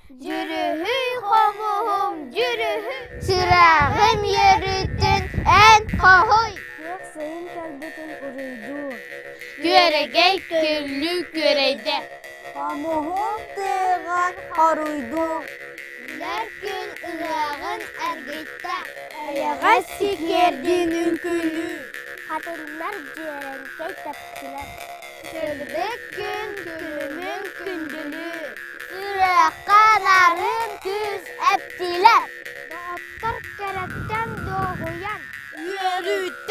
Дьүрүһүй хомуһум дьүрүһүй Сүрэҕим үөрүүтүн эн хоһуй Күөх сайын кэлбитин уруйдуу Күөрэгэй күллүү күөрэйдэ Хомуһум тыаҕар хоруйдуу Үлэр күн ыһыаҕын эргиттэ Эйэҕэс сикиэрдин үҥкүүлүү Хатыҥнар дьиэрэҥкэй тэптилэр Сырдык күн күлүмүн күндүлүү Сүрэххэ нарын күүс эптилэр Доҕоттор кэрэттэн дуоһуйан Үөрүүттэн.